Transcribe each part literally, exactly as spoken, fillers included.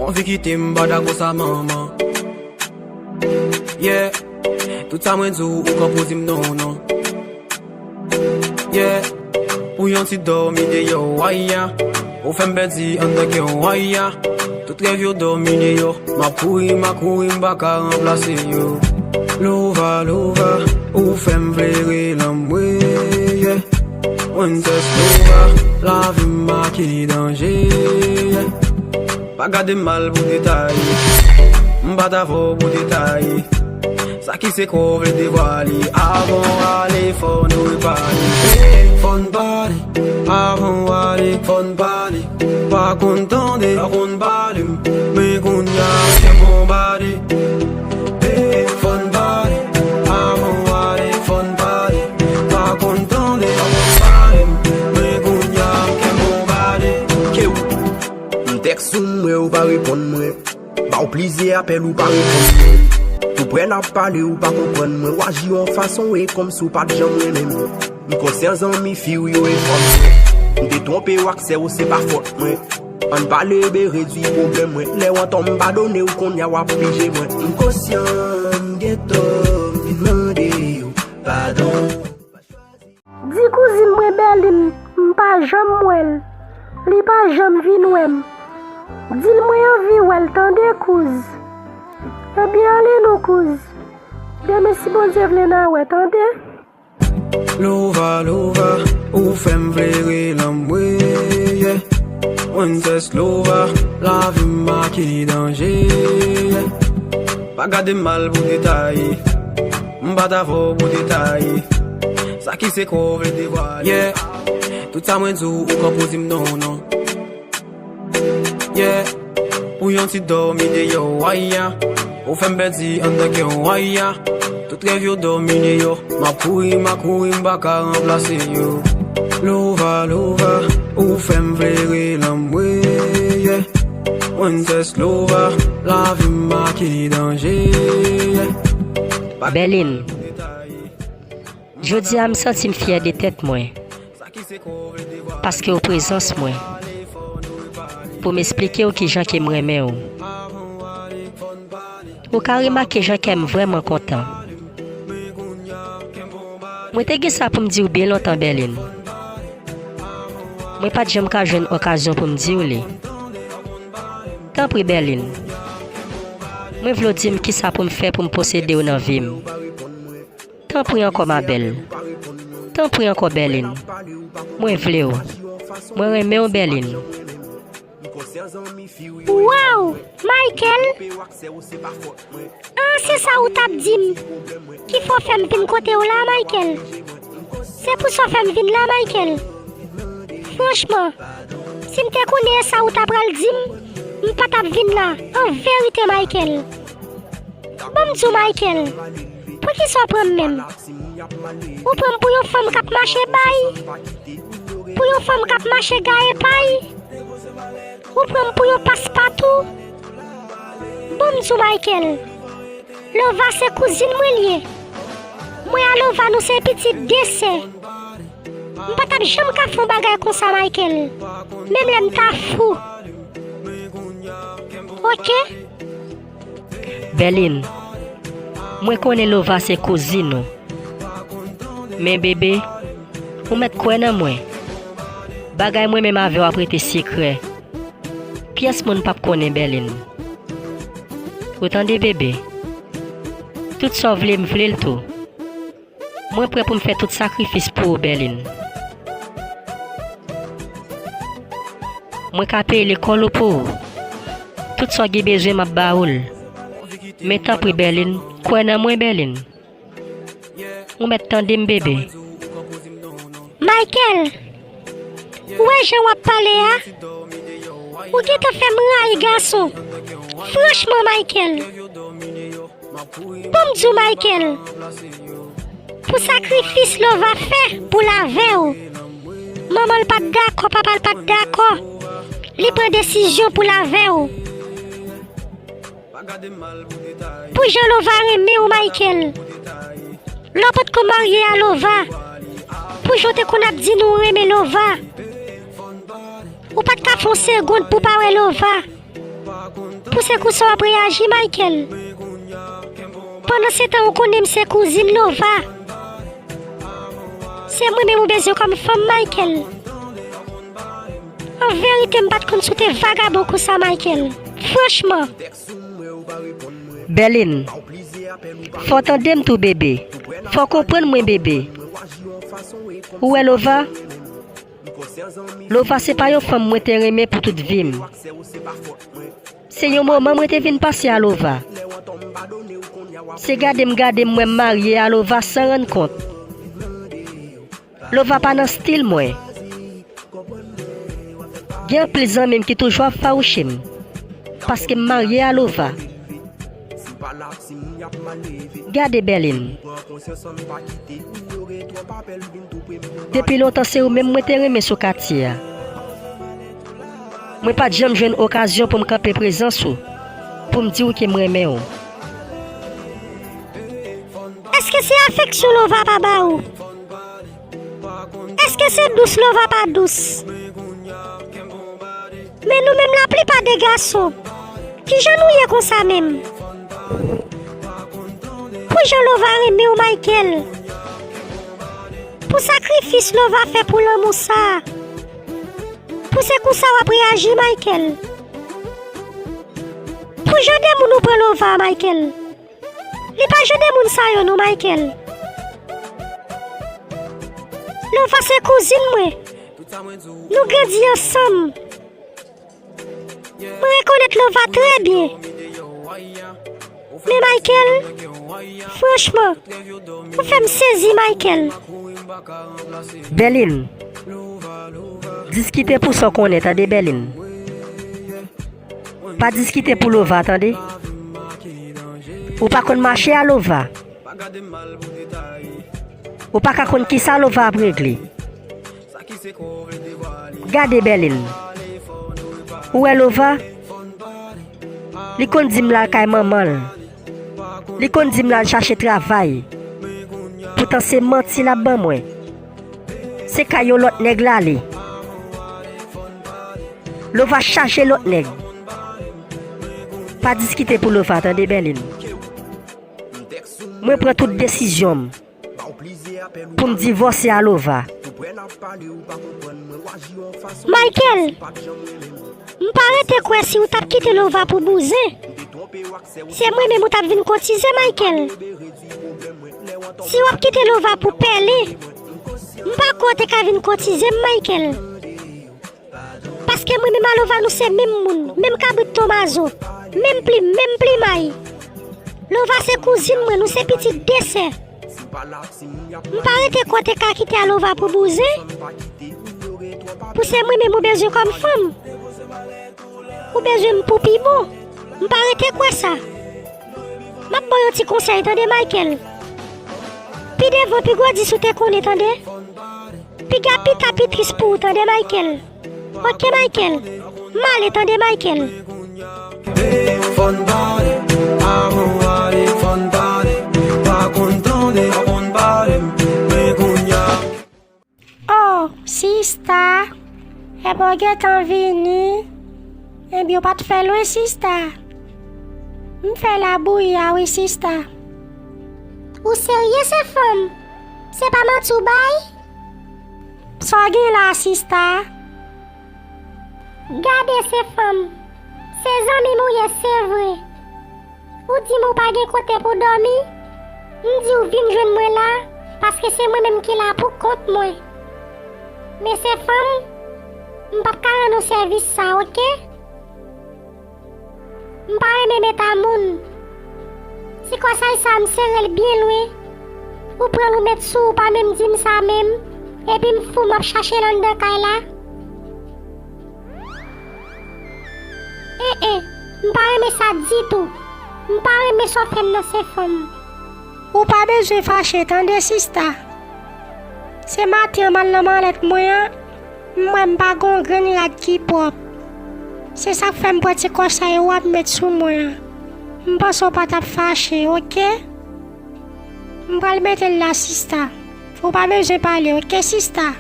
Anvi kite m pa dakò sa manman. Yeah. Tout sa mwen di w, ou konpoze m non, non. Yeah. Pou yon ti dòmi deyò, waya. Ou fè m pèdi anndan kè w, waya. Tout rèv yo dòmi deyò. M ap kouri, m ap kouri, m pa ka ranplase yo. Lova, Lova, ou fè m vle rele anmwe, yeah. Princess Lova, lavi m make danje, yeah. Pa gade m mal pou detay. M pa t avè w pou detay. Sa ki sekrè w vle devwale. Avan w ale, fò nou repale. Fò n pale. Avan w ale, fò n pale. Pa konn tande, pa konn pale m. Men kounye a, m gen bon body. Fò n pale. Avan w ale, fò n pale. Pa konn tande, pa konn pale m. Men kounye a, m gen bon body. Ke w M tèks ou, m wè ou pa reponn mwen. Ba w plizyè apèl ou pa reponn mwen. Tou prè n ap pale ou pa konprann mwen. W aji yon fason e kòmsi w pa t janm renmen m. M konsyan zanmi fi w yo e fanm mwen. M te twonpe w ak sè w, se pa fòt mwen. Ann pale, bebe, redwi pwoblèm mwen. Lè w antò m padone w, kounye a w ap pije mwen. M konsyan m gen tò, m vin mande w padon. Di kouzin mwen Bèlin, m pa janm wè l. Li pa janm vin wè m. Di l mwen anvi wè l, tande, kouz. Ebyen, ale non, kouz. Demen, si Bondye vle, n a wè, tande. Lova, Lova, ou fè m vle rele anmwe, yeah. Princess Lova, lavi m make danje, yeah. Pa gade m mal pou detay. M pa t avè w pou detay. Sa ki sekrè w vle devwale. Yeah. Tout sa mwen di w, ou konpoze m non, non. Yeah. Pou yon ti dòmi deyò, waya. Ou fè m pèdi anndan kè w, waya. Tout rèv yo dòmi deyò. M ap kouri, m ap kouri, m pa ka ranplase yo. Lova, Lova, ou fè m vle rele anmwe, yeah. Princess Lova, lavi m make danje, yeah. Bèlin, jodi a m santi m fyè de tèt mwen, paske w prezans mwen, pou m esplike w kijan ke m renmen w. Ou ka remake jan kè m vrèman kontan. Mwen te gen sa pou m di w byen lontan, Bèlin. Mwen pa t janm ka jwenn okazyon pou m di w li. Tanpri, Bèlin. Mwen vle w di m kisa pou m fè pou m posede w nan vi m. Tanpri ankò, ma belle. Tanpri ankò, Bèlin. Mwen vle w. Mwen renmen w, Bèlin. Waw, Michael! Ah, se sa ou t ap di m ki fè w fè m vin kote w la, Michael. Se pou sa w fè m vin la, Michael. Franchman, si m te konnen e sa ou ta pral di m, m pa t ap vin la. An verite, Michael. Ban m di w, Michael, poukisa w pran m menm? Ou pran m pou yon fanm k ap mache bay? Pou yon fanm k ap mache gaye pay? Ou pran m pou yon paspatou? Ban m di w, Michael, Lova se kouzin mwen l ye. Mwen a Lova, nou se pitit de sè. M pa t ap janm ka fè yon bagay konsa, Michael, menm lè m ta fou. Oke? Bèlin, mwen konnen Lova se kouzin ou. Men, bebe, ou mèt kwè nan mwen. Bagay mwen menm avè w ap rete sekrè. Pyès moun p ap konnen, Bèlin. Ou tande, bebe? Tout sa w vle, m vle l tou. Mwen prè pou m fè tout sakrifis pou ou, Bèlin. Mwen ka peye lekòl ou pou ou. Tout sa w gen bezwen, m ap ba ou l. Men tanpri, Bèlin, kwè nan mwen, Bèlin. Ou mèt tande m, bebe. Michael, ou wè jan w ap pale a? Ou gentan fè m rayi gason. Franchman, Michael. Ban m di w, Michael, pou sakrifis Lova fè pou l avè w, manman l pa t dakò, papa l pa t dakò, li pran desizyon pou l avè w. Pou jan Lova renmen w, Michael, lè w potko marye a Lova, pou jan w te konn ap di nou w renmen Lova, ou pa t ka fè yon segonn pou w pa wè Lova. Pou se konsa w ap reyaji, Michael. Pandan se tan ou konnen m se kouzin Lova. Se mwen menm ou bezwen kòm fanm, Michael. An verite, m pa t konn si w te vagabon konsa, Michael. Franchman. Berline, fò w tande m tou, bebe. Fò w konprann mwen, bebe. Ou wè Lova? Lova se pa yon fanm mwen te renmen pou tout vi m. Se yon moman mwen te vin pase a Lova. Se gade m gade m wè m marye a Lova san rann kont. Lova pa nan stil mwen. Gen anpil zanmi m ki toujou ap fawouche m paske m marye a Lova. Gade Berline. Depi lontan se ou menm mwen te renmen sou katye a. Mwen pa t janm jwenn okazyon pou m kanpe prezans ou pou m di w ke m renmen w. Èske se afeksyon Lova pa ba ou? Èske se dous Lova pa dous? Men nou menm laplipa de gason, kijan nou ye konsa menm? Pou jan Lova renmen w, Michael. Pou sakrifis Lova fè pou lanmou sa. Pou se konsa w ap reyaji, Michael. Pou jan de moun ou pran Lova, Michael. Li pa jan de moun sa yo non, Michael. Lova se kouzin mwen. Nou grandi ansanm. Mwen rekonèt Lova trè byen. Men Michael, franchman, ou fè m sezi, Michael. Berline, diskite pou sa w konnen, tande, Berline. Pa diskite pou Lova, tande. Ou pa konn mache a Lova. Ou pa ka konn kisa Lova ap regle. Gade Berline. Ou wè Lova? Li konn di m l al kay manman l. Li konn di m l al chache travay. Poutan se manti l ap ban mwen. Se kay yon lòt nèg l ale. Lova chache lòt nèg. Pa diskite pou Lova, tande Berline. Mwen pran tout desizyon m pou m divòse a Lova. Michael, m pa rete kwè si w t ap kite Lova pou bouzen. Se mwen menm ou t ap vin kotize, Michael. Si w ap kite Lova pou pèlen, m pa kwè w te ka vin kotize m, Michael. Paske mwen menm a Lova nou se menm moun, menm kabrit tomazo, menm plim, menm plimay. Lova se kouzin mwen, nou se pitit de sè. M pa rete kwè w te ka kite a Lova pou bouzen. Pou se mwen menm ou bezwen kòm fanm. Ou bezwen m pou pi bon. M pa rete kwè sa. M ap ba w yon ti konsèy, tande, Michael. Pi devan, pi gwo di si w te konnen, tande. Piga pita pi tris pou ou, tande, Michael. Oke, Michael. M ale, tande, Michael. Fòn pale, avan w ale, fòn pale. Pa konn tande, pa konn pale, men kounye a. Oh, sista, epi w gentan vini? Ebyen, w pa t fè lwen, sista. M fè labouya, wi, sista. Ou serye, se fanm? Se pa manti w bay? Sa w gen la, sista? Gade, se fanm. Se zanmi m ou ye, se vre. Ou di m ou pa gen kote pou dòmi. M di w vin jwenn mwen la, paske se mwen menm ki la pou kont mwen. Men se fanm, m p ap ka rann ou sèvis sa, oke? M pa renmen met a moun. Ti kòsay sa, m sere l byen lwen. Ou pran l ou met sou ou, pa menm di m sa menm. Epi m fou, m ap chache l anndan kay la. En en, m pa renmen sa ditou. M pa renmen sa w fè m nan, se fanm. Ou pa bezwen fache, tande, sista. Se maten an m al nan malèt mwen an, m wè m pa gen yon grenn rad ki pwòp. Se sa k fè m pran ti kòsay ou ap met sou mwen an. M panse w pa t ap fache, oke? M pral mete l la, sista. Ou pa bezwen pale, oke, sista?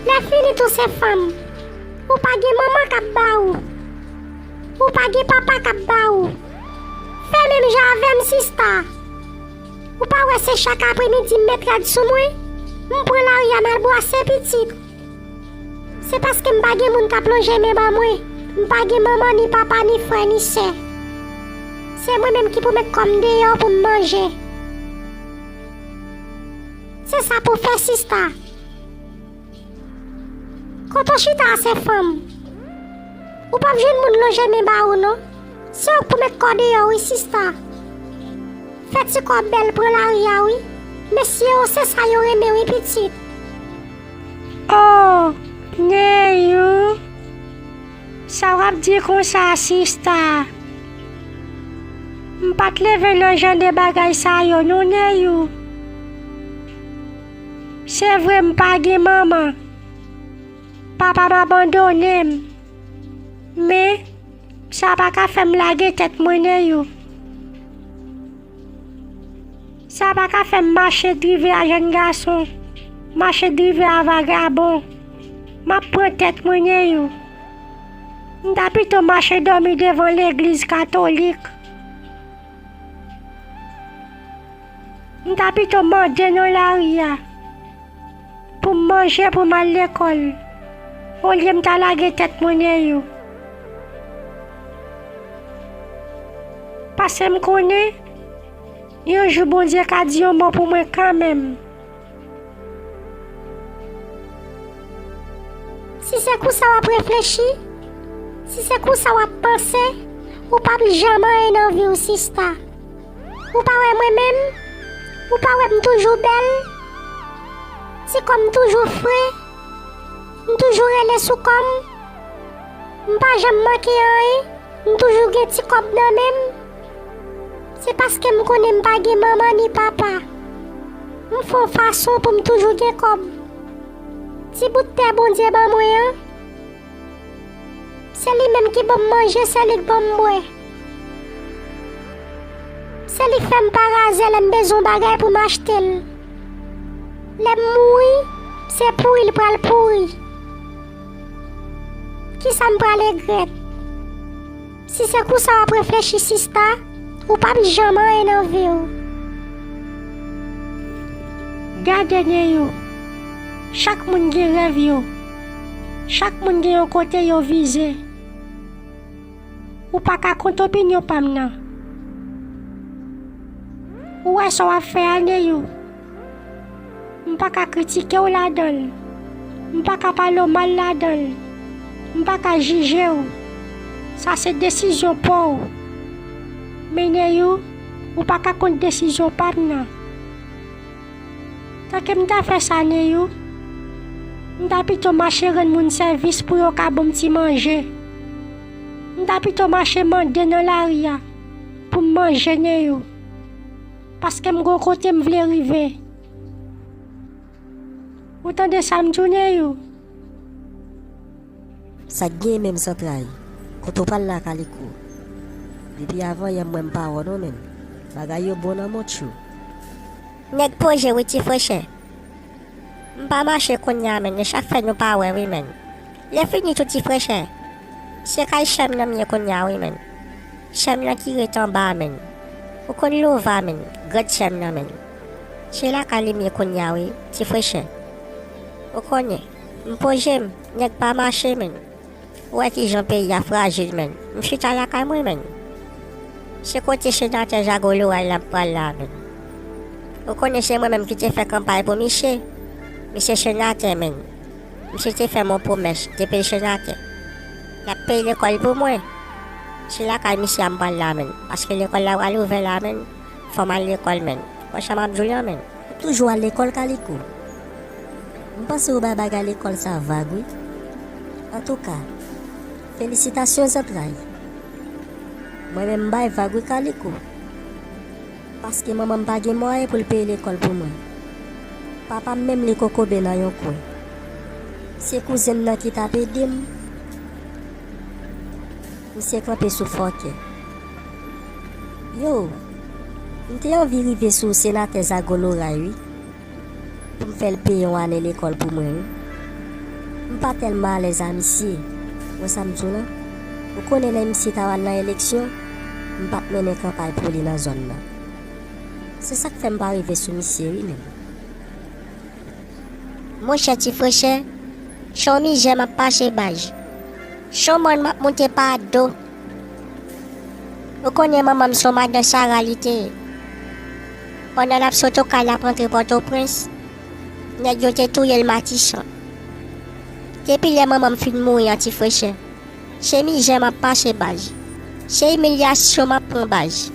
Lè fini tou se fanm. Ou pa gen manman k ap ba ou. Ou pa gen papa k ap ba ou. Fè menm jan avè m, sista. Ou pa wè se chak apremidi m met rad sou mwen? M pran lari a m al bwase pitit. Se paske m pa gen moun k ap lonje men ban mwen. M pa gen manman, ni papa, ni frè, ni sè. Se mwen menm ki pou met kò m deyò pou m manje. Se sa pou fè, sista. Kote w chita a se fanm. Ou p ap jwenn moun lonje men ba ou non. Se ou k pou met kò deyò wi, sista. Fè ti kò w bèl, pran lari a wi. Mesye yo se sa yo renmen wi, pitit. Oh, Neyou. Sa w ap di konsa, sista? M pa t leve nan jan de bagay sa yo non, Neyou. Se vre m pa gen manman. Papa m abandone m. Men, sa pa ka fè m lage tèt mwen, Neyou. Sa pa ka fè m mache drive a jèn gason, mache drive a vagabon. M ap pran tèt mwen, Neyou. M ta pito mache dòmi devan legliz katolik. M ta pito mande nan lari a pou m manje, pou m al lekòl, olye m ta lage tèt mwen, Neyou. Paske m konnen, yon jou Bondye ka di yon mo pou mwen kanmenm. Si se konsa w ap reflechi, si se konsa w ap panse, ou p ap janm anyen nan vi w, sista. Ou pa wè mwen menm? Ou pa wè m toujou bèl? Ti kò m toujou fre? M toujou rele sou kò m? M pa janm manke anyen? M toujou gen ti kòb nan men m? Se paske m konnen m pa gen manman ni papa. M fè yon fason pou m toujou gen kòb. Ti bout tè Bondye ban mwen an, se li menm ki ban m manje, se li k ban m bwè. Se li k fè m pa raze lè m bezwen yon bagay pou m achte l. Lè m mouri, se pouri l pral pouri. Kisa m pral regrèt? Si se konsa w ap reflechi, sista, ou p ap janm anyen nan vi w. Gade, Neyou, chak moun gen rèv yo. Chak moun gen yon kote yo vize. Ou pa ka kont opinyon pa m nan. Ou wè sa w ap fè a, Neyou? M pa ka kritike w ladan l. M pa ka pale w mal ladan l. M pa ka jije w. Sa se desizyon pa w. Men Neyou, ou pa ka kont desizyon pa m nan. Tanke m ta fè sa, Neyou, m ta pito mache rann moun sèvis pou yo ka ban m ti manje. M ta pito mache mande nan lari a pou m manje, Neyou. Paske m gon kote m vle rive. Ou tande sa m di w, Neyou? Sa k gen menm, Zantray? Kote w pral la, Kaliko? Depi avan yè m wè m pa wè w non, menn. Bagay yo bon nan mont yo. Nèg poze wi, ti frechè. M pa mache kounye a, menn, e sa k fè nou pa wè wi, menn. Lè fini tou, ti frechè, se kay sè m nan m ye kounye a wi, menn. Sè m nan ki ret anba a, menn. Ou konn Lova, menn, grann sè m nan, menn. Se lakay li m ye kounye a wi, ti frechè. Ou konnen, m poze m, nèg pa mache, menn. Ou wè kijan peyi a frajil, menn. M chita lakay mwen, menn. Se kote senatè Zago Loray la m pral la, menn. Ou konnen se mwen menm ki te fè kanpay pou misye. Misye senatè, menn. Misye te fè m yon pwomès depi l senatè. L ap peye lekòl pou mwen. Se lakay misye a m pral la, menn. Paske lekòl la pral ouvè la, menn. Fò m al lekòl, menn. Konsa m ap di w lan, menn. Ou toujou al lekòl, Kaliko? M panse ou bay bagay lekòl sa vag, wi. Antouka, felisitasyon, Zantray. Mwen menm, m bay vag, wi, Kaliko. Paske manman m pa gen mwayen pou l peye lekòl pou mwen. Papa m menm, li kokobe nan yon kwen. Se kouzen m nan ki t ap ede m. Misye kanpe sou fòkè. Yo, m te anvi rive sou senatè Zago Loray, wi, pou m fè l peye yon ane lekòl pou mwen, wi. M pa tèlman alèz a misye. Wè sa m di w lan? Ou konnen lè misye t ap al nan eleksyon, m pa t mennen kanpay pou li nan zòn nan. Se sa k fè m pa rive sou misye wi menm. Monchè Ti Frechè, se yon mizè m ap pase baz. Se yon mòn m ap moute pa do. Ou konnen manman m se yon madan sara li te ye. Pandan l ap sot Okay l ap antre Pòtoprens, nèg yo te touye l Matisan. Depi lè manman m fin mouri an Ti Frechè, se mizè m ap pase baz. Se imilyasyon m ap pran baz.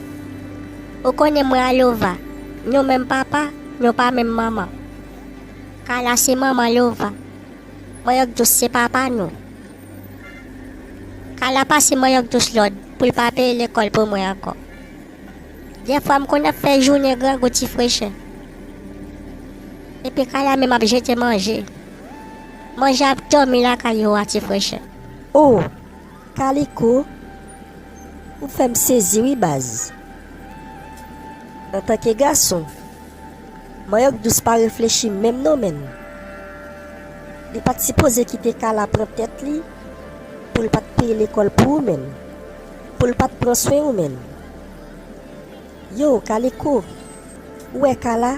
Ou konnen mwen a Lova, nou menm papa, nou pa menm manman. Kala se manman Lova. Manyòk dous se papa nou. Kala pase manyòk dous lòd pou l pa peye lekòl pou mwen ankò. Dèfwa m konn ap fè jounen grangou Ti Frechè. Epi Kala menm ap jete manje. Manje ap dòmi lakay yo a Ti Frechè. O! Kaliko, ou fè m sezi wi baz. Antanke gason, manyòk dous pa reflechi menm non menn. Li pa t sipoze kite Kala pran tèt li pou l pa t peye lekòl pou ou menn, pou l pa t pran swen ou menn. Yo, Kaliko, ou wè Kala?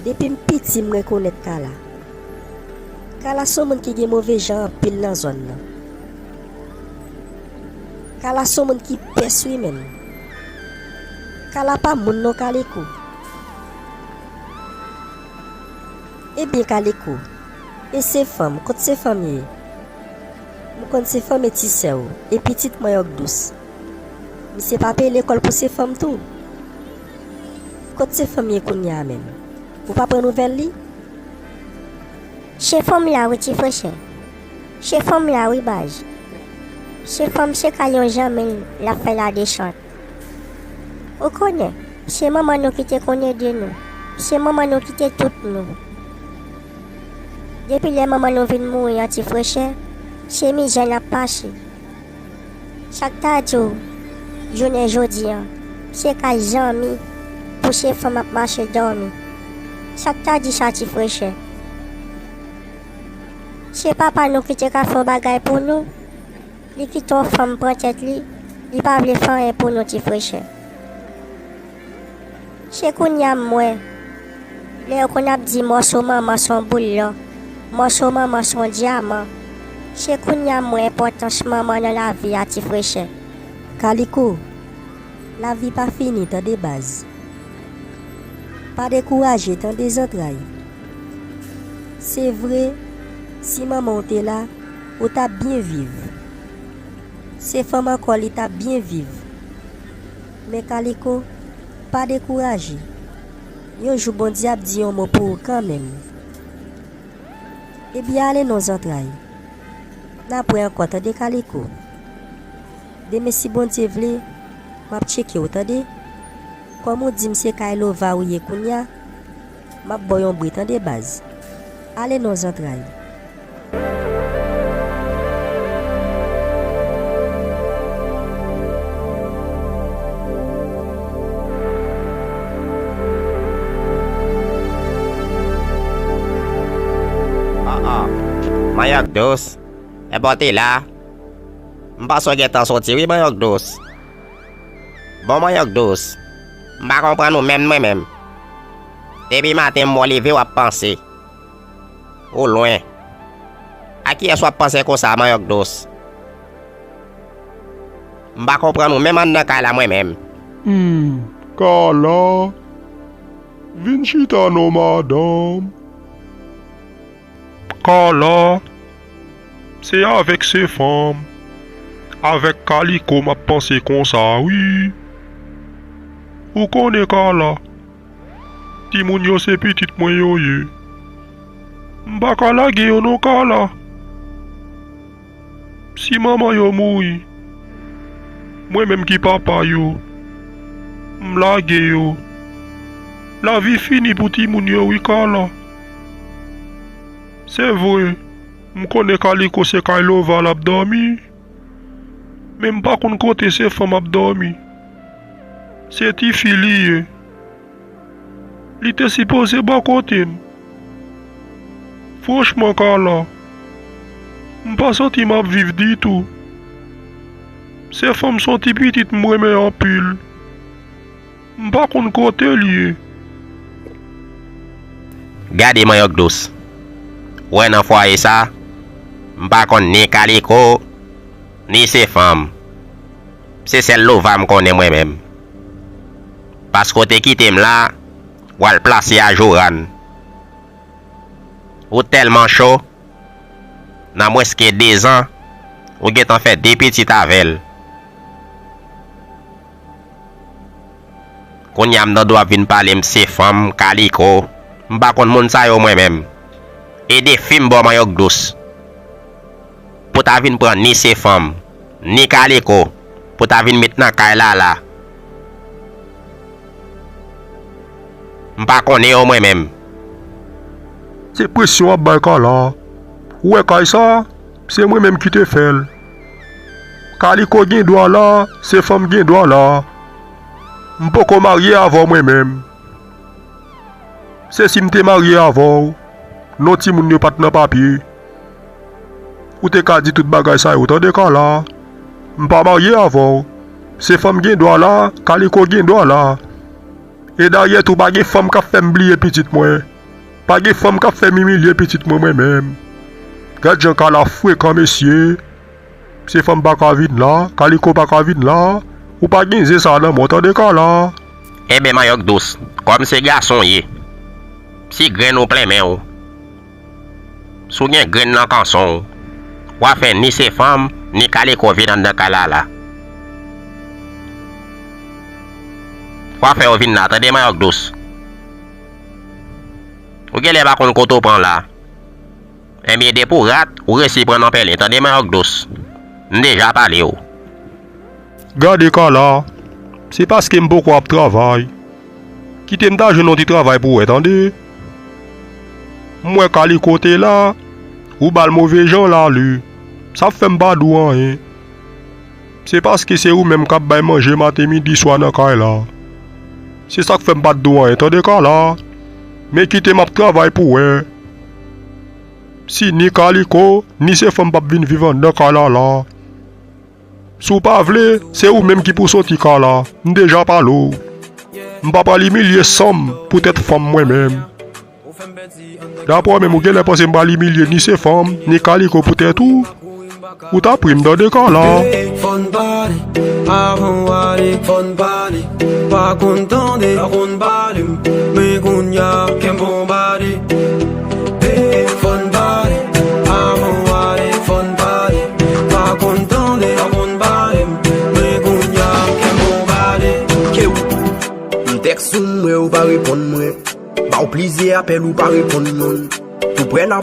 Depi m piti m rekonèt Kala. Kala se yon moun ki gen move jan anpil nan zòn nan. Kala se yon moun ki pès wi menm. Kala pa moun non Kaliko. Ebyen Kaliko, e se fanm, kot se fanm ye? M konn se fanm e ti sè w, e pitit manyòk dous. Misye pa peye lekòl pou se fanm tou. Kot se fanm ye kounye a menm? Ou pa pran nouvèl li? Se fanm la wi Ti Frechè. Se fanm la wi baz. Se fanm se kay yon zanmi l l ap fè ladesant. Ou konnen, se manman nou ki te konn ede nou. Se manman nou ki te tout nou. Depi lè manman nou vin mouri an Ti Frechè, se mizè n ap pase. Sa k ta di w, jounen jodi an, se kay zanmi pou se fanm ap mache dòmi. Sa k ta di sa Ti Frechè? Se papa nou ki te ka fè yon bagay pou nou, li kite yon fanm pran tèt li, li pa vle fè anyen pou nou Ti Frechè. Se kounye a m wè, lè yo konn ap di mòso manman se yon boul lò, mòso manman se yon dyaman, se kounye a m wè enpòtans manman nan lavi a Ti Frechè. Kaliko, lavi pa fini tande baz. Pa dekouraje tande zantray. Se vre, si manman w te la, ou t ap byen viv. Se fanm ankò li t ap byen viv. Men Kaliko, pa dekouraje. Yon jou Bondye ap di yon mo pou ou kanmenm. Ebyen ale non zantray. N ap wè ankò tande Kaliko. Demen si Bondye vle, m ap tcheke w tande. Kòm ou di m se kay Lova ou ye kounye a, m ap ba w yon bri tande baz. Ale non zantray. Ah, ah. Manyòk dous, enpòte la. M panse w gentan soti wi manyòk dous. Bon manyòk dous, m pa konprann ou menm mwen menm. Depi maten m wè w leve w ap panse. Ou lwen. A kiyès w ap panse konsa manyòk dous? M pa konprann ou menm anndan kay la mwen menm. Hmm, Kala, vin chita non madanm. Kala, se avèk se fanm, avèk Kaliko m ap panse konsa wi. Ou konnen Kala, timoun yo se pitit mwen yo ye. M pa ka lage yo non Kala. Si manman yo mouri, mwen menm ki papa yo, m lage yo. Lavi fini pou timoun yo wi Kala. Se vre, m konnen Kaliko se kay Lova l ap dòmi, men m pa konn kote se fanm ap dòmi. Se tifi li ye. Li te sipoze bò kote m. Franchman Kala, m pa santi m ap viv ditou. Sefanm se yon ti pitit m renmen anpil. M pa konn kote l ye. Gade manyòk dous. Ou wè nan fwaye sa, m pa konn ni Kaliko, ni Sefanm. Se sèl Lova m konnen mwen menm. Paske w te kite m la, w al plase a Joran. Ou tèlman cho, nan mwens ke de zan, ou gentan fè de pitit avè l. Kounye a m tande w ap vin pale m Sefanm, Kaliko. M pa konn moun sa yo mwen menm. E de fi m ba w manyòk dous. Pou ta vin pran ni Sefanm, ni Kaliko, pou ta vin met nan kay Lala. M pa konnen yo mwen menm. Se presyon w ap bay Kala. Ou wè kay sa, se mwen menm ki te fè l. Kaliko gen dwa la, Sefanm gen dwa la. M poko marye avè w mwen menm. Se si m te marye avè w, non timoun yo pa t nan papye. Ou te ka di tout bagay sa yo, tande Kala. M pa marye avè w. Sefanm gen dwa la, Kaliko gen dwa la. E dayè tou pa gen fanm k ap fè m bliye pitit mwen. Pa gen fanm k ap fè m imilye pitit mwen mwen menm. Gad jan Kala frekan mesye. Sefanm pa ka vin la, Kaliko pa ka vin la. Ou pa gen zen sa nan men w tande Kala. Enben manyòk dous, kòm se gason w ye, si grenn ou plen men w, si w gen grenn nan kanson w, w a fè ni Sefanm, ni Kaliko vin anndan kay Lala. W a fè yo vin la, tande manyòk dous. Ou genlè pa konn kote w pran la. Enben depi w rat, ou resi pran nan pèlen, tande manyòk dous. M deja pale w. Gade Kala, se paske m poko ap travay. Kite m ta jwenn yon ti travay pou wè, tande. M wè Kaliko te la, ou ba l move jan la li. Sa fè m pa di w anyen. Se paske se ou menm k ap bay manje maten, midi, swa nan kay la. Se sa k fè m pa t di w anyen, tande Kala. Men kite m ap travay pou wè si ni Kaliko, ni Sefanm p ap vin viv anndan kay Lala. Si w pa vle, se ou menm ki pou soti Kala. M deja pale w. M pa pral imilye san m poutèt fanm mwen menm. Daprè w menm, ou genlè panse m pral imilye ni Sefanm, ni Kaliko poutèt ou? Ou ta pri m tande Kala. Fò n pale, avan w ale, fò n pale. Pa konn tande, pa konn pale m, men kounye a, kè m bonbade. Fò n pale, avan w ale, fò n pale. Pa konn tande, pa konn pale m, men kounye a, kè m bonbade. Kew. M tèks ou, m wè ou pa reponn mwen. Ba w plizyè apèl, ou pa reponn moun. Tou prè n ap